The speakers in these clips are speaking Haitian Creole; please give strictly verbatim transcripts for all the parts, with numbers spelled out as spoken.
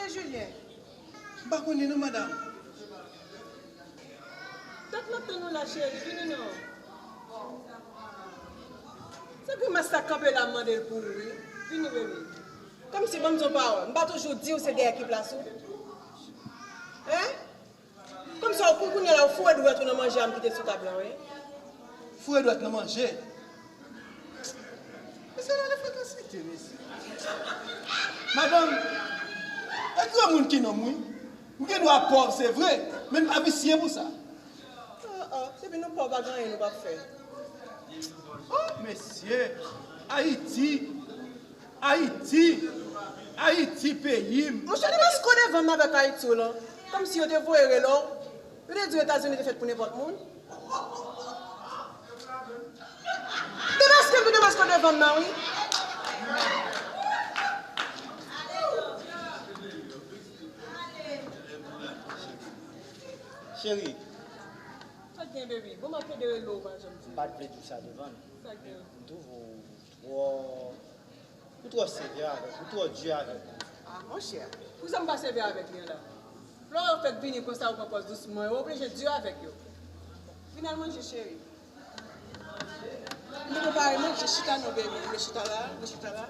Julien. M pa konnen non, madanm. Tèt m ap tann ou la, cheri, vini non. Se grimas sa kanpe la, m mande l pou ou, wi. Vini, baby. Kòmsi, ban m di w pawòl. M pa toujou di w se dèyè ki plas ou? Hein? Kòmsi w kou kounye a la, w foure dwèt ou nan manje a, m kite l sou tab la, wi. Foure dwèt nan manje? Mesye, gade frekansite, mesye. Madanm, e granmoun ki nonm, wi. M gen dwa pòv, se vre, men m pa visye pou sa. Oh, oh, depi nou pòv, pa gen anyen nou p ap fè. Oh, mesye, Ayiti, Ayiti, Ayiti, peyi m. Monchè, demaske w devan m avèk Ayiti w lan. Kòmsi yo te voye rele w. Yo te di w Etazini te fèt pou nenpòt moun. Demaske m, demaske w devan m nan, wi. Cheri. Sa k gen, baby? Bon, m ap pede rele w, w pa janm di. M pa t vle di w sa devan l. Sa k gen? M twouve w twò, ou twò sevè avèk, ou twò di avèk li. Ah, monchè, poukisa m pa sevè avèk li an la? Lè yo fèk vini konsa, yo pran pòz dousman, yo oblije di avèk yo. Vin al manje, cheri. Nou prepare manje, chita non, baby. Nou chita la, nou chita la.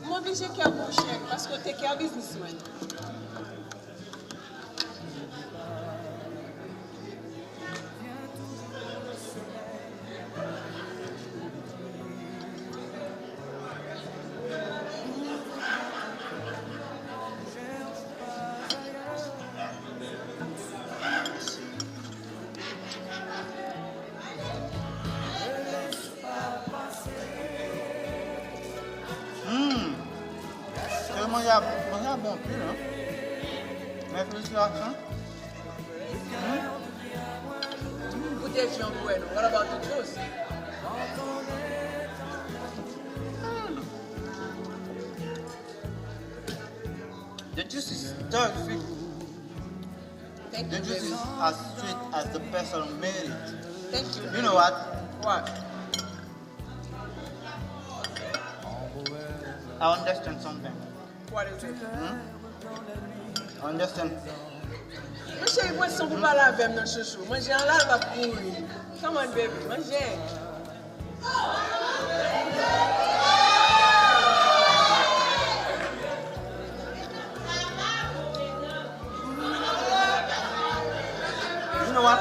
M oblije kè pou w, cheri, paske w take care of business mwen. Hmm. Se manje a, manje a bon anpil, hein? Men felisitasyon. Hmm. Goute jan pou wè non. What about the juice? Hmm. The juice is terrific. Thank you, baby. The juice is as sweet as the person who made it. Thank you. You know what? What? I understand something. What is it? Hmm? I understand. Mon cheri, pran san pou pale avè m non, chouchou. Manje an la, l p ap pouri. Come on, baby, manje. You know what?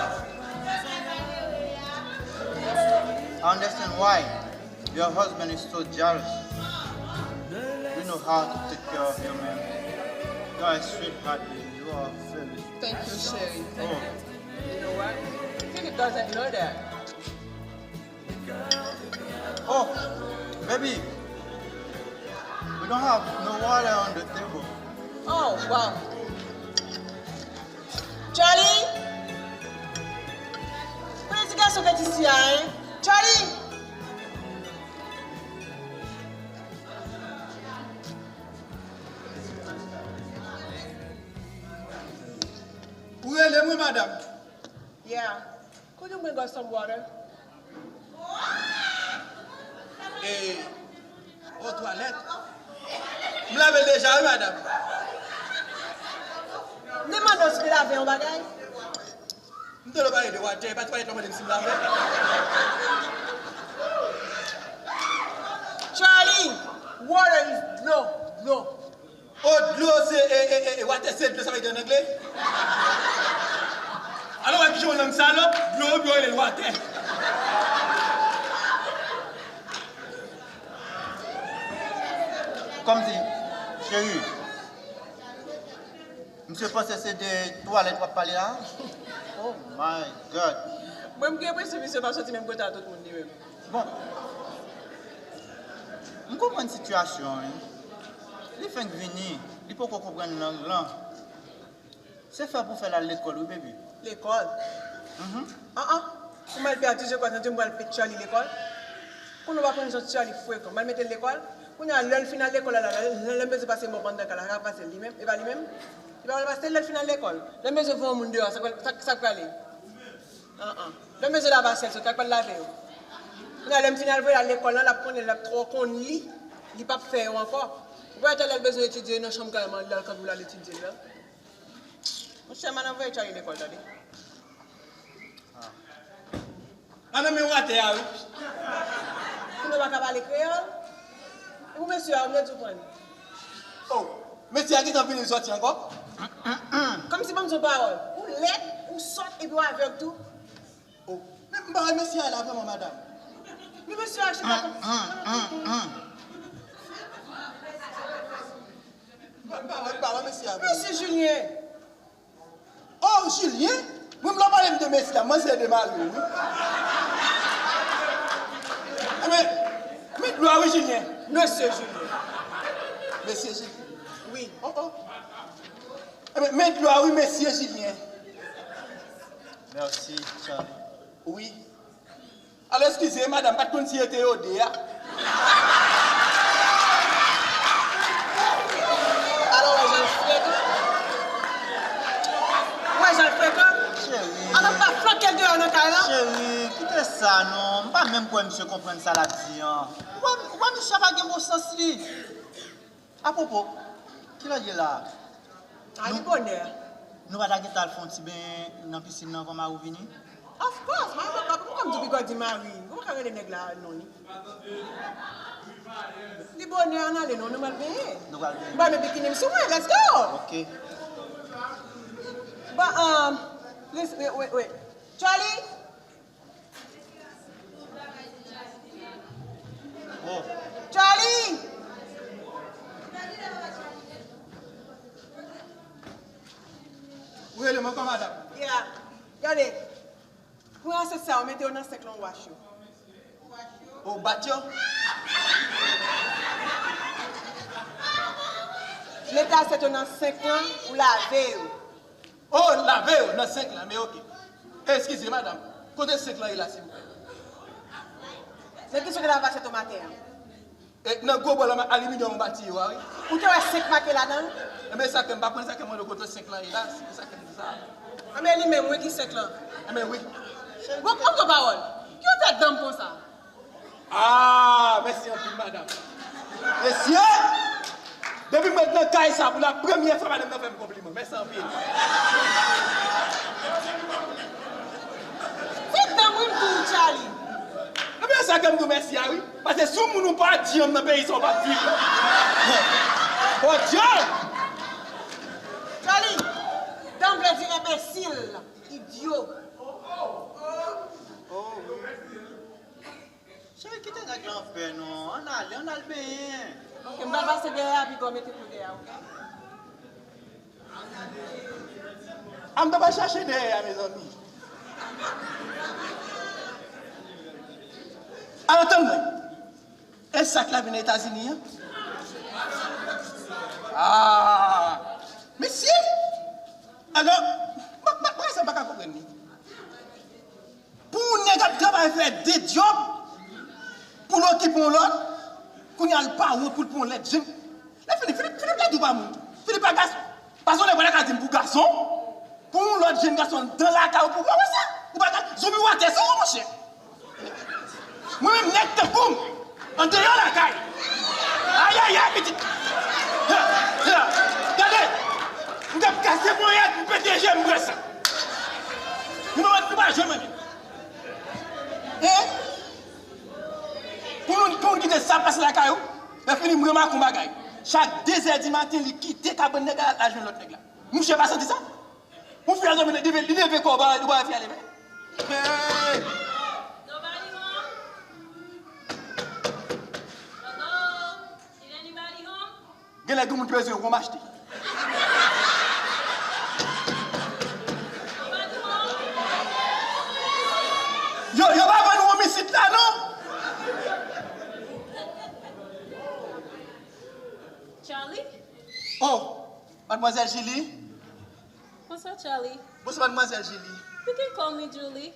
I understand why your husband is so jealous. You know how to take care of your man. You are a sweetheart, baby. You are very sweet. Thank you, cheri. Thank you. You know what? Philip doesn't know that. Oh, baby, we don't have no water on the table. Oh, wow. Charlie! Kote ti gason k ret isi a, hein? Charlie! Ou rele mwen, madanm? Yeah. Could you bring us some water? E, o twalèt. M lave l deja, wi, madanm. M te mande w si w te lave yon bagay. M te pale de watè, e pa twalèt la w mande m si m lave. Charlie, water is dlo, dlo. O, dlo se, e, e, e, e, watè se dlo, sa vle di an angle? Alò, wè kijan yon lang salòp, dlo, yo rele l watè. Kòmsi, cheri, misye panse se de twalèt w ap pale la? Oh my God! Mwen, m gen enpresyon misye pa soti menm kote a tout moun li menm. Bon, m konprann sitiyasyon an, wi. Li fenk vini, li poko konprann lang lan. Se fè pou fè l al lekòl wi, baby. Lekòl? Mhm. An an. Ou mal pèdi je kwè, santi m pral pèt Charlie lekòl. Konnen w pa konn jan Charlie frekan. Mal mete l lekòl. Kounye a, lè l fin al lekòl la, la, lè, lè m bezwen pase mòp anndan kay la, sa k ap pase l li menm? E pa li menm? Li pa pral pase l lè l fin al lekòl. Lè m bezwen voye yon moun deyò, sa k pral, sa, sa k prale? An an. Lè m bezwen lave asyèt yo, sa k pral lave yo? Kounye a, lè m fin al voye l al lekòl la, l ap konnen, l ap twò konn li, li p ap fè yo ankò. Ou pa wè talè l bezwen etidye nan chanm kay man, li al kanpe pou l al etidye la? Monchè, m al anvoye Charlie lekòl, tande. Madanm, men w atè a wi. Kounye w pa ka pale kreyòl? E pou mesye a, ou mèt ou pran li? Oh, mesye a gentan vini, li sòti ankò? Kòmsi ban m di w pawòl. Ou lèd, ou sòt epi w avèg tou. Oh, men m pa wè mesye a la vrèman, madanm. Men mesye a chita kòm. M pa wè, m pa wè mesye a vrèman. Mesye Julien. Oh, Julien? Wi, m lè w pale m de mesye a, m panse de mari w, wi. Enben, men dlo a wi, Julien. Mesye Julien. Mesye Julien. Wi. Oh, oh. Enben, men dlo a wi, mesye Julien. Mèsi, Charlie. Wi. Alò, eskize, madanm, m pa t konn si e te yo de a. Alò, w wè jan l frekan? W wè jan l frekan? Cheri. Alò, m pa flanke l deyò nan kay lan? Cheri, kite sa non. M pa menm kwè misye konprann sa l ap di an. Ou wè, ou wè misye a pa gen bon sans li. Apwopo, kilè l ye la a? A li bonè. Nou pa ta gentan al fè yon ti benyen nan pisin nan anvan mari w vini? Of course, mwen pa pa pou kòm di bigòdi mari. Ou pa ka rele nèg la non li. Li bonè, ann ale non, nou pral benyen. Nou pral benyen. Mwen men bikini m sou mwen, let's go. Ok. Bon, um, listen, wait, wait, wait. Charlie? Oh. Charlie! Ou rele m ankò, madanm? Yeah. Gade. Pran asyèt sa yo, mete yo nan senk lan, ou wash yo. Ou bat yo? Mete asyèt yo nan senk lan, ou lave yo. Oh, lave yo nan senk lan, men oke. Eskize, madanm. Kote senk lan ye la, silvouplè? Men ki sou ki lave asyèt yo maten an? E nan gwo bòl an aliminyòm ou bati yo a, wi. Ou te wè senk make ladan l? Enben, sa ke m pa konn, sa ke m mande w kote senk lan ye la, se sa ke m di sa. Enben, li menm, wi, ki senk lan. Enben, wi. Bon, pran gwo pawòl. Ki w fè dan m konsa? Ah, mèsi anpil, madanm. Mesye, depi mwen nan kay sa pou la premyè fwa, madanm nan fè m konpliman. Mèsi anpil. Se dan m wi m di w, Charlie. Ebyen, sa ke m di w mèsi a, wi. Paske si w moun ou pa dyanm nan peyi sa, ou p ap viv. Ou dyanm! Charlie, dan m vle di enbesil, idyo. Cheri, kite nèg la anpè non. Ann ale, ann al benyen. Ok, m pral pase dèyè a, pi gò mete pou dèyè a, ok? A m ta pral chache dèyè a, mezanmi. Alò, tann mwen. E sa k la vin Etazini an? Ah! Mesye! Alò, bagay sa m pa ka konprann li. Pou yon nèg ap travay fè de djòb, pou l okipe yon lòt, kounye a l pa wont pou l pran yon lèt jenn. Lè fini, Filip, Filip lèd ou pa moun? Filip pa gason? Pase yon nèg pa ta ka di m pou gason, pou yon lòt jenn gason anndan lakay ou pou wè sa? Ou pa ka, zonbi w atè sou ou, monchè. Mwen menm nèg tankou m, andeyò lakay. Ayayay, pitit. Gade, m t ap kase ponyèt, m pete je, m bwè san. Nou pa, nou pa janm renmen. Hein? Pou moun, pou moun kite sa pase lakay ou, lè fini m remake yon bagay. Chak dezè di maten, li kite kabann nèg la, al jwenn lòt nèg la. Mouche pa santi sa? Yon fi a zanmi li leve, li leve kò, ou pa, ou pa wè fi a leve? Hey! Genlè gen moun ki bezwen wonm achte. Yo, yo pa vann wonm isit la, non? Charlie? Oh, madmwazèl Julie. Bonswa, Charlie. Bonswa, madmwazèl Julie. You can call me Julie.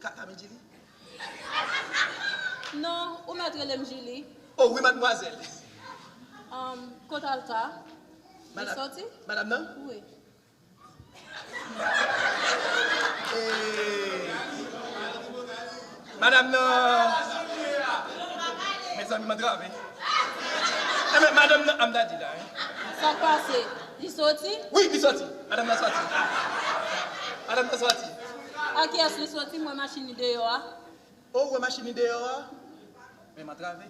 Ka, ka mi Julie? Non, ou mèt rele m Julie. Oh, wi, madmwazèl. Um, kot Alta? Li soti? Madam nan? Wi. Eh, madam nan. Mezanmi, m antrave. Enben, madam nan, a m ta di la, hein. Sa k pase? Li soti? Wi, li soti. Madam nan soti. Madam nan soti. A kiyès li soti? M wè machin li deyò a. Oh, ou wè machin li deyò a? Men m antrave.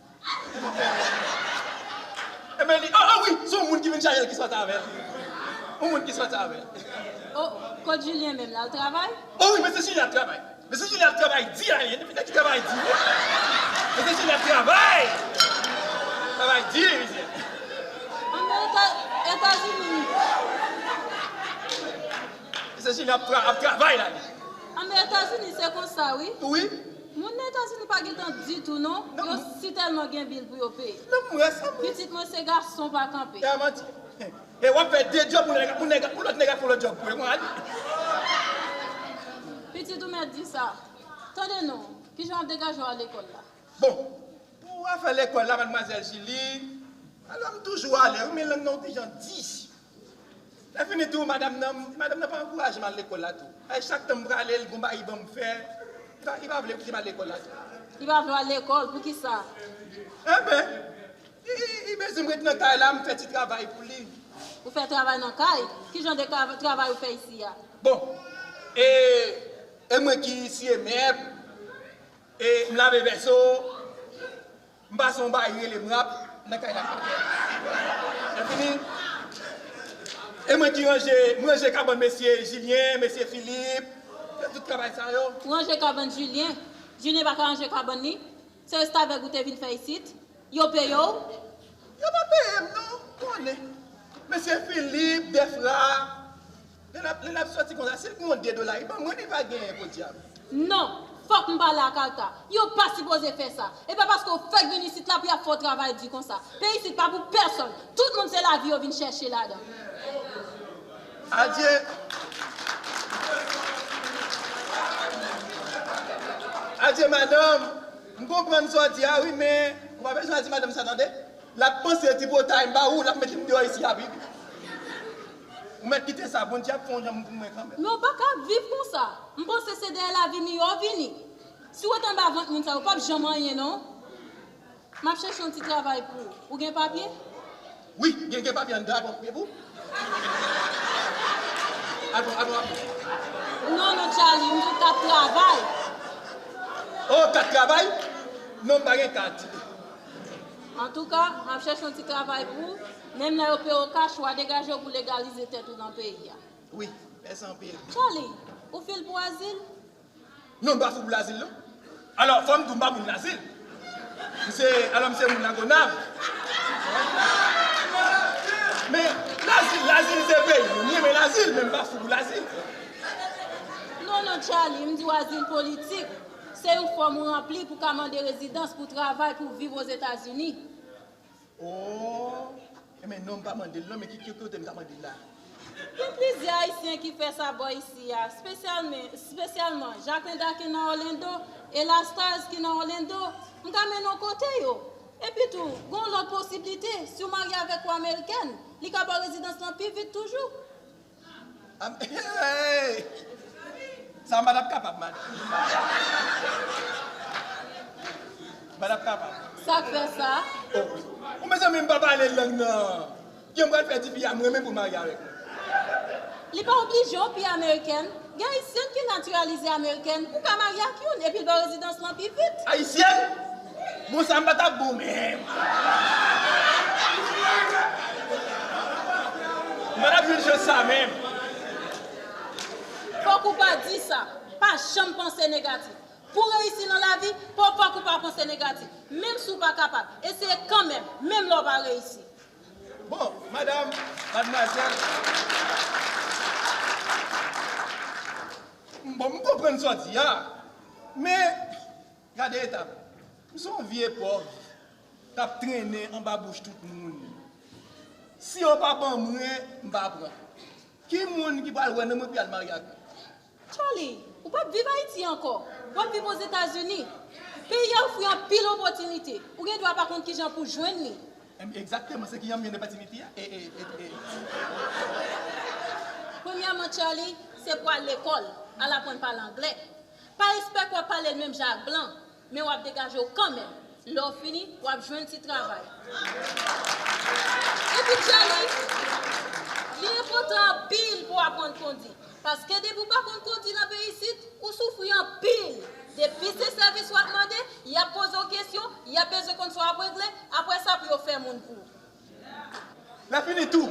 Enben, li, oh, oh wi, se yon moun ki vin chache l ki soti avè l. Yon moun ki soti avè l. Oh, kot Julien menm, l al travay? Oh wi, mesye Julien ap travay. Mesye Julien ap travay di la, li. Nèg ki travay di. Mesye Julien ap travay. Travay di, mesye. Ann Eta-, Etazini. Mesye Julien ap, tra- ap travay la, li. Ann Etazini, se konsa, wi. Wi. Moun nan Etazini pa gentan ditou, non. Non. Yo si tèlman gen bil pou yo peye. Non, m wè sa, m wè. Pitit mwen se gason pa kanpe. E a manti. E w ap fè de djòb pou nèg, pou nèg, pou lòt nèg ap fè yon lòt djòb pou ou. Pitit ou mèt di sa. Tande non, kijan w ap degaje w al lekòl la? Bon, pou afè lekòl la, madmwazèl Julie, alò m toujou ale, wi, men lang nan yon ti jan di. Lè fini tou, madanm nan, madanm nan pa ankouraje m al lekòl la tou. Ay, chak tan m prale, l gon bagay li ban m fè. Li pa, li pa vle kite m al lekòl la tou. Li pa vle w al lekòl, poukisa? Enben, li, li, li bezwen m ret nan kay la, m fè ti travay pou li. Ou fè travay nan kay? Ki jan de ka- travay ou fè isi a? Bon, e, e mwen ki siye mèb, e m lave vèso, m pase yon bagay rele m rap nan kay la. Lè fini, e mwen ki ranje, m ranje kabann mesye Julien, mesye Philippe, fè tout travay sa yo. Ou ranje kabann Julien? Julien pa ka ranje kabann li? Se restavèk ou te vin fè isit? Yo peye w? Yo pa peye m non, konnen. Mesye Philippe, dèfra, lè n ap, lè n ap sòti konsa, si l gen yon de dola, li ban mwen, li pa genyen, podyab. Non, fòk m pale ak Alta. Yo pa sipoze fè sa. E pa paske w fèk vin isit la pou y ap fè w travay di konsa. Peyi isit pa pou pèsonn. Tout moun se lavi yo vin chèche ladan. Adye. Adye, madanm. M konprann sa w di a, wi, men ou pa bezwen al di madanm sa, tande. L ap panse tripotay m ba ou, l ap mete m deyò isi a, wi. Ou mèt kite sa, Bondye ap fè yon jan pou mwen kanmenm. Men w pa ka viv konsa. M panse se dèyè lavi m yo w vini. Si w ret anba vant moun sa yo, w p ap janm anyen, non. M ap chèche yon ti travay pou ou. Ou gen papye? Wi, gen, gen papye anndan, avan papye pou. Avan, avan, avan. Non, non, Charlie, m di w kat travay. Oh, kat travay? Non, m pa gen kat. Antouka, m ap chèche yon ti travay pou ou. Menm lè yo peye w kach, w a degaje w pou legalize tèt ou nan peyi a. Wi, mèsi anpil. Charlie, ou fou pou azil? Non, m pa fou pou lazil, non. Alò, fò m di w, m pa moun lazil. M se, alò, m se moun Lagonav. Men, lazil, lazil se peyi m. M renmen lazil, men m pa fou pou lazil. Non, non, Charlie, m di w azil politik. Se yon fòm ou ranpli pou ka mande rezidans, pou travay, pou viv Ozetazini. Oh, enben non, m pa mande l non, men ki, ki kote m ka mande l la? Gen plizyè Ayisyen ki fè sa bò isi a, espesyalman, espesyalman Jacquelin Daquin nan Orlando e Lastars ki nan Orlando. M ka mennen w kote yo. Epi tou, gen yon lòt posiblite, si w marye avèk yon amerikèn, li ka ba w rezidans lan pi vit toujou. Am, hey! Sa m pa t ap kapab, madanm. M pa t ap kapab. Sa k fè sa? Oh, ou mezanmi, m pa pale lang nan. Jan m pral fè di fi a m renmen pou marye avèk mwen. Li pa oblije w pi amerikèn. Gen Ayisyèn ki natiralize amerikèn. Ou ka marye ak youn epi l ba w rezidans lan pi vit. Ayisyèn? Bon, sa m pa t ap bon menm. M pa t ap jwenn chans sa menm. Fòk ou pa di sa. Pa janm panse negatif. Pou w reyisi nan lavi, fò, fòk ou pa panse negatif. Menm si w pa kapab, eseye kanmenm, menm lè w pa reyisi. Bon, madanm, madmwazèl. Bon, m konprann sa w di a. Men, gade eta m. M se yon vye pòv k ap trennen anba bouch tout moun. Si yo pa ban mwen, m pa pran. Ki moun ki pral wè nan mwen pou y al marye ak mwen? Charlie, ou p ap viv Ayiti ankò. W ap viv Ozetazini. Peyi a ofri anpil opòtinite. Ou gen dwa pa konn kijan pou jwenn li. Em, egzakteman, se ki anmye opòtinite a? E, e, e, e. Premyèman, Charlie, se pou al lekòl, al aprann pale anglè. Pa espere w ap pale l menm jan ak blan, men w ap degaje w kanmenm. Lè w fini, w ap jwenn ti travay. Epi, Charlie, li enpòtan anpil pou w aprann kondi. Paske depi w pa konn kondi nan peyi isit, ou soufri anpil. Depi se sèvis w ap mande, y ap poze w kesyon, y ap bezwen konn sa w ap regle, apre sa pou yo fè moun pou ou. Lè fini tou,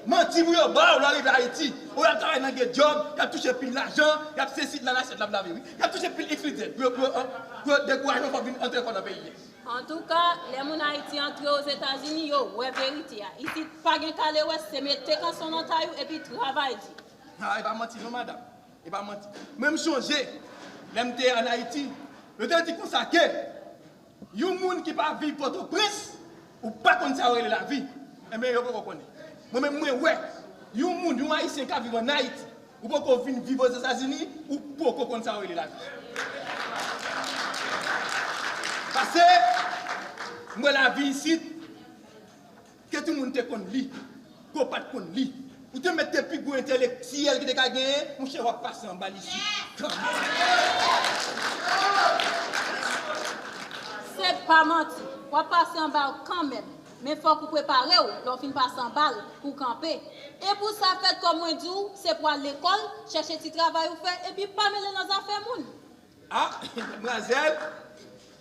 manti pou yo ba w lè w rive Ayiti. Ou y ap travay nan gen djòb, y ap touche pil lajan, y ap se sit la, la sit la, la vini. Y ap touche pil X, Y, Z. Pou yo, pou yo, pou yo dekouraje w, fò w vin antre ankò nan peyi a. Antouka, lè moun Ayiti antre Ozetazini, yo wè verite a. Isit pa gen kale wè, se mete kanson nan tay ou epi travay di. Ha, e pa manti non, madanm. E pa manti. Mwen, m chonje, lè m te ann Ayiti, yo te di konsa ke yon moun ki pa viv Pòtoprens, ou pa konn sa yo rele lavi. Enben, yo poko konnen. Mwen menm, mwen wè, yon moun, yon Ayisyen k ap viv ann Ayiti, ou poko vin viv Ozetazini, ou poko konn sa yo rele lavi. Paske, m wè lavi isit, ke timoun te konn li, ke w pa t konn li. Ou te mèt te pi gwo entelektyèl ki te ka genyen, monchè, w ap pase anba l isit kanmenm. Se pa manti, w ap pase anba l kanmenm. Men fòk ou prepare w, lè w fin pase anba l, pou w kanpe. E pou sa fèt, kòm mwen di w, se pou al lekòl, chèche ti travay ou fè, epi pa mele nan zafè moun. Ah, madmwazèl,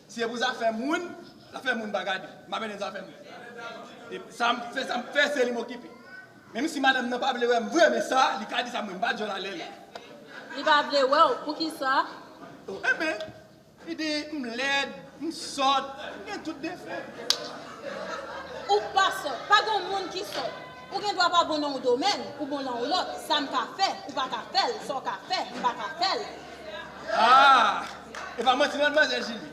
si se pou zafè moun, zafè moun m pa gade. M pa mele nan zafè moun. E sa m fè, sa m fè, se li m okipe. Menm si madanm nan pa vle wè m vre, men sa, li ka di sa, mwen, m pa dyòl alè la. Li pa vle wè w, poukisa? Oh, enben, li di m lèd, m sòt, m gen tout defo. Ou pa sòt, pa gen moun ki sòt. Ou gen dwa pa bon nan yon domèn, ou bon nan yon lòt. Sa m ka fè, ou pa ka fè l, sa w ka fè, m pa ka fè l. Ah! E pa manti non, madmwazèl Jili.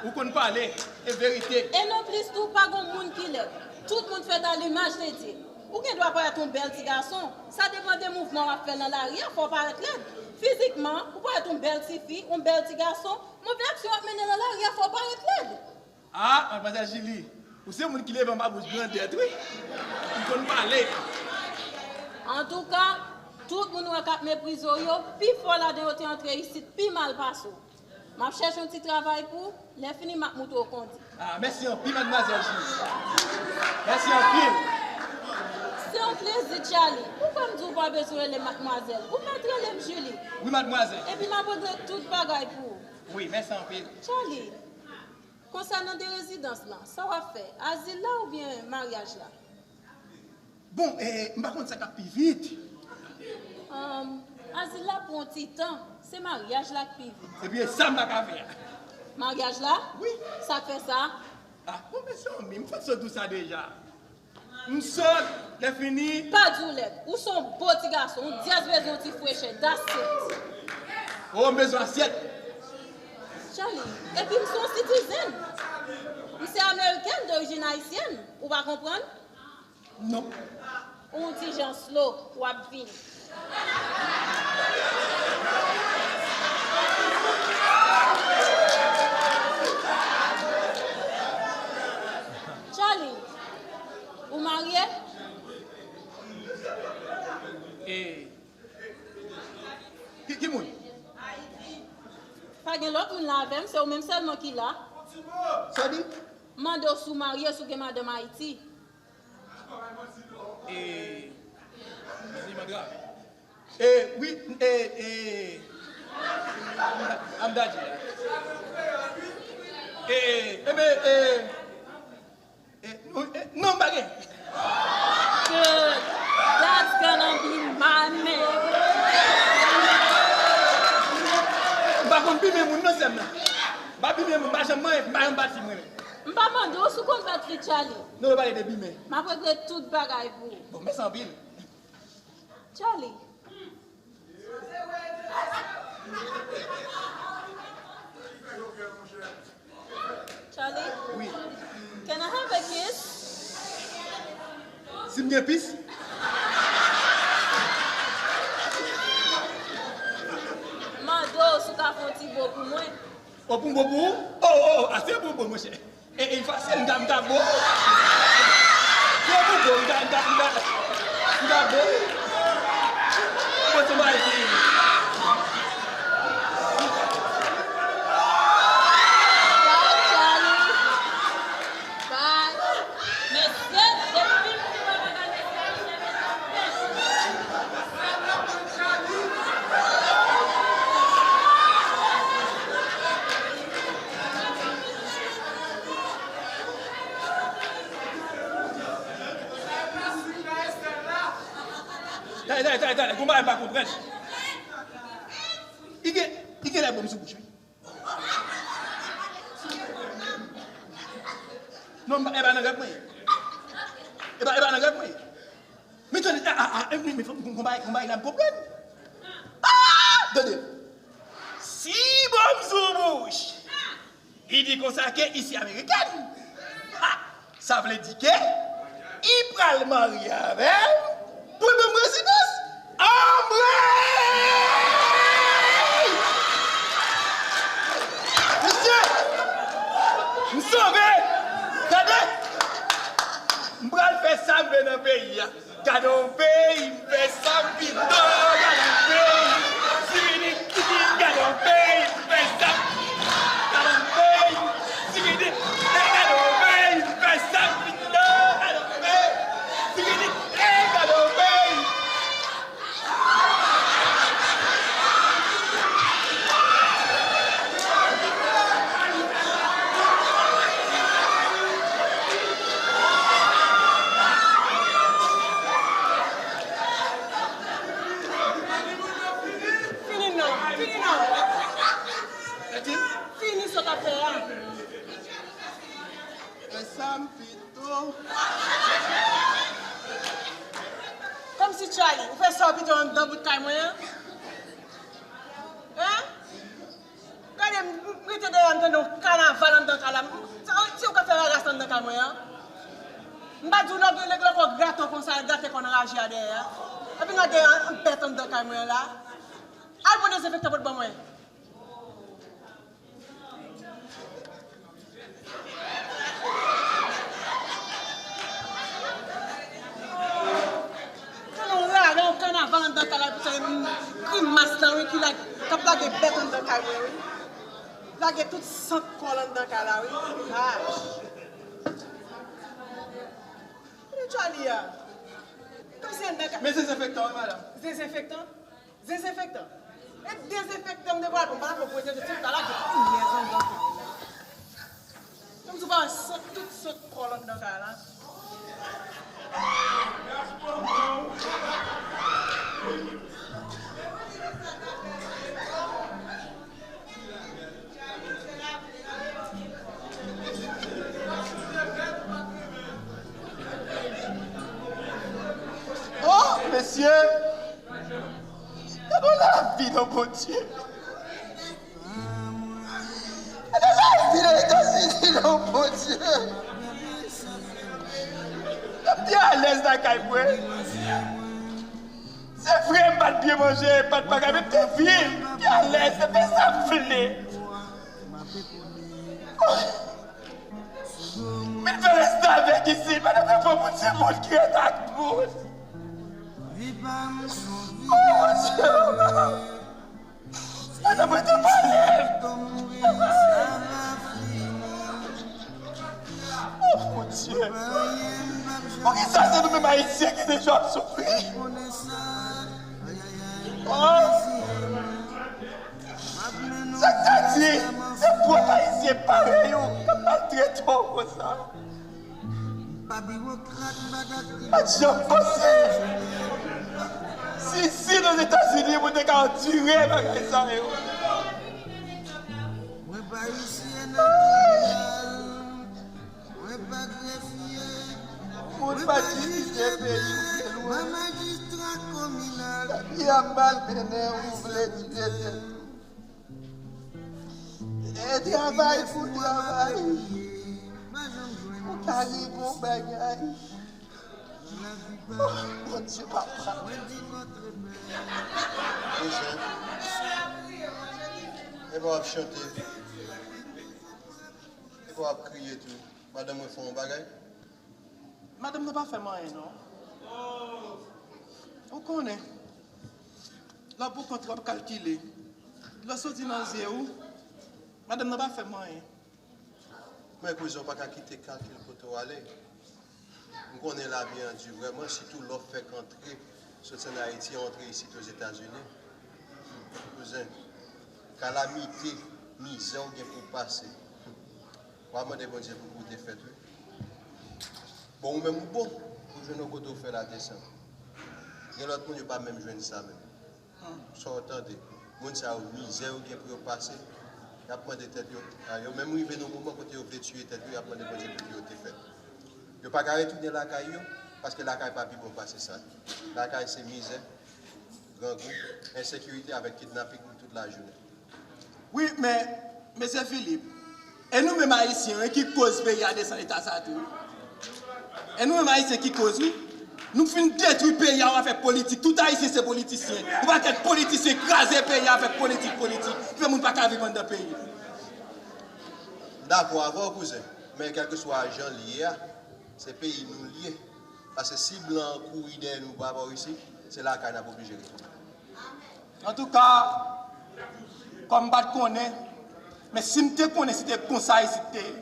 Ou konn pale, e verite. E non plis tou, pa gen moun ki lèd. Tout moun fèt a limaj de Dye. Ou gen dwa parèt yon bèl ti gason. Sa depann de mouvman w ap fè nan lari a, fò w parèt lèd. Fizikman, ou parèt yon bèl ti fi, yon bèl ti gason. Move aksyon w ap mennen nan lari a, fò w parèt lèd. Ah, madmwazèl Jili, ou se moun ki leve anba bouch grandèt, wi. Ou konn pale. Antouka, tout moun ou wè k ap meprize w yo, pifò ladan yo te antre isit pi mal pase w. M ap chèche yon ti travay pou ou, lè fini m ap moutre w kondi. Ah, mèsi anpil, madmwazèl Jili. Mèsi anpil. Se yon plezi, Charlie. Ou kwè m di w pa bezwen rele m madmwazèl? Ou mèt rele m Jili. Wi, madmwazèl. Epi m ap regle tout bagay pou ou. Wi, mèsi anpil. Charlie, konsènan de rezidans lan, sa w ap fè? Azil la oubyen maryaj la? Bon, eh, m pa konn sa k ap pi vit. Ahn, azil la pou yon ti tan, se maryaj la k pi vit. Epi e sa m pa ka fè a. Maryaj la? Wi. Sa k fè sa? Ah, bon, mezanmi, m fèk sot di w sa deja. M sòt, lè fini. Pa di w lèd. Ou se yon bon ti gason. Yon dyès bezwen yon ti frechè. That's it. Oh, m bezwen asyèt. Charlie, epi m se yon citizen. M se amerikèn dorijin ayisyèn. Ou pa konprann? Non. Ou yon ti jan slow, w ap vini. Charlie, ou marye? E, ki, ki moun? Pa gen lòt moun la avè m, se ou menm sèlman ki la. Sa w di? M mande w si w marye, si w gen madanm Ayiti. E, di mangra. E, wi, e, e, I'm daddy. E, e, e, e, e, non, e, non, m pa gen. Good. That's gonna be my man. M pa konn bimen moun non, sè m nan. M pa bimen moun, m pa janm manyen, m pa janm bat fi mwen menm. M pa mande w si w konn bat fi, Charlie. Non, yo pale de bimen. M ap regle tout bagay pou ou. Bon, mèsi anpil. Charlie. Charlie? Wi. Can I have a kiss? Si m gen pis? Mande w si w ka fè yon ti bo pou mwen. O, pou m bo pou ou? O, o, o, ase pou m bo, monchè. E, e, fasil, m ka, m ka bo. Se pou m bo, m ka, m ka, m ka, m ka bo. Bon, se bagay ki Bye, Charlie. Bye. Mesye, depi m fin wè bagay mesye a, li leve nan pèch. Talè, talè, talè, talè. Gon bagay m pa konprann. Li gen, li genlè bon sou bouch, wi. Non, m pa, e pa nan rèv mwen ye. E pa, e pa nan rèv mwen ye. Men tande, a, a, a, men, men, fò m, m, m bay, m bay la, m konprann. A! Tande. Si bon sou bouch, li di konsa ke li se amerikèn. Ha! Sa vle di ke li pral marye avè m pou l ban m rezidans. Anmwey! Mesye! M sove! Gade! M pral fè sa m vle nan peyi a. Gade yon peyi m fè sa m pito. Gade yon peyi. Sikidi, sikidi, gade yon peyi m fè sa m pito. Gade yon peyi. Sikidi, gade yon peyi m fè sa m pito. Gade yon peyi. Sikidi, gade yon peyi. Fini non, fini non. Fini sa w t ap fè a. Fè sa m pito. Kòmsi Charlie, ou fè sa w pito anndan bout kay mwen an? Hein? Gade, m, m rete dèyè, m tande yon kanaval anndan kay la. M, sa, si w ka fè raras anndan kay mwen an? M pa di w lòk, lòk, lòk, lòk, grato konsa, grate kò nan raje a dèyè a. Epi n a gen yon bèt anndan kay mwen an la. Al pran dezenfektan pou t ban mwen. Fè nou rale yon kanaval anndan kay la, pou sa, grimas lan, wi, ki la, k ap lage bèt anndan kay mwen, wi. Lage tout sant kò l anndan kay la, wi. Ah. Kote Charlie a? Kòmsi anndan kay. Men dezenfektan, wi, madanm. Dezenfektan? Dezenfektan. E dezenfektan m te pral pran, m pa t ap pran pou dezenfektan, lage pwonyèz anndan kay la. Kòmsi w pa wè sant, tout sant kò l anndan kay la. Oh, mesye! Gade lavi nan Bondye! Gade lavi nan Etazini nan Bondye! M te alèz lakay mwen. Se vre, m pa t byen manje, pa t bagay, men m te viv, m te alèz, se fè sa m vle. M vin fè restavèk isit, pa t ap fè bon moun se moun ki ret ak moun. Oh, Bondye! Gade mwen te pale. Oh, Bondye. Poukisa se nou menm Ayisyen ki deja ap soufri? Oh. Sa k ta di, se pwòp Ayisyen parèy ou k ap maltrete w konsa. Pa t janm panse si, si Ozetazini moun te ka andire bagay sa yo. Moun pa divize peyi ou te lwen. Lavi a mal mennen ou vle tiye tèt ou. E travay pou travay. Ou ka rive yon bagay. Oh, Bondye papa. Kouzen. Epa w ap chante. Epa w ap kriye tou. Madanm mwen fè yon bagay. Madanm nan pa fè m anyen non. Ou konnen. Lè w pran kont w ap kalkile. Lè w soti nan zye w. Madanm nan pa fè m anyen. Men kouzen, w pa ka kite kalkil pote w ale. M konnen lavi an di vrèman, sitou lè w fèk antre, soti ann Ayiti, antre isit Ozetazini. Kouzen, kalamite, mizè w gen pou w pase. W a mande Bondye pou, pou w te fèt, wi. Bon, ou menm ou bon, ou jwenn yon kote w fè la desann. Gen lòt moun, yo pa menm jwenn sa menm. Sa w tande? Moun sa yo, mizè yo gen pou yo pase, y ap mande tèt yo. A, yo menm rive nan moman kote yo vle tiye tèt yo, y ap mande Bondye pou yo te fèt. Yo pa ka retounen lakay yo, paske lakay pa pi bon pase sa. Lakay se mizè, grangou, ensekirite avèk kidnaping tout lajounen. Wi, men, mesye Philippe, e nou menm Ayisyen, wi, ki koz peyi a desann eta sa tou, wi. E nou menm Ayisyen ki koz, wi. Nou fin detwi peyi a, w ap fè politik. Tout Ayisyen se politisyen. Yon pakèt politisyen kraze peyi a avèk politik, politik. Ki fè moun pa ka viv anndan peyi. M dakò avè w, kouzen. Men kèlkeswa jan l ye a, se peyi nou l ye. Paske si blan an kouri dèyè nou pa bò isit, se lakay n ap oblije rete. Antouka, kòm m pa t konnen, men si m te konnen se te konsa isit te ye,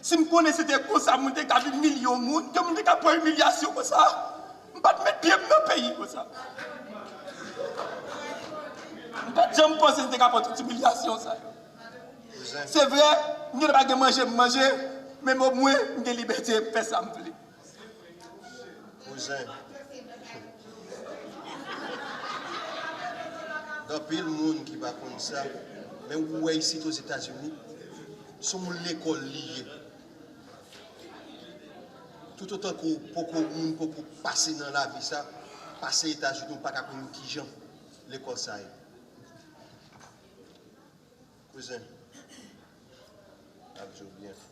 si m konnen se te konsa moun te ka viv milyon moun, ke moun te ka pran imilyasyon konsa, m pa t met pye m nan peyi konsa. M pa t janm panse se te ka pran tout imilyasyon sa yo. Se vre, m genlè pa gen manje m manje, men omwen m gen libète m fè sa m vle. Kouzen. Gen anpil moun ki pa konn sa, men ou wè isit Ozetazini, se yon lekòl li ye. Toutotan ke w poko, moun poko pase nan lavi sa, pase Etazini, ou pa ka konn kijan lekòl sa ye. Kouzen, m ap di w byen.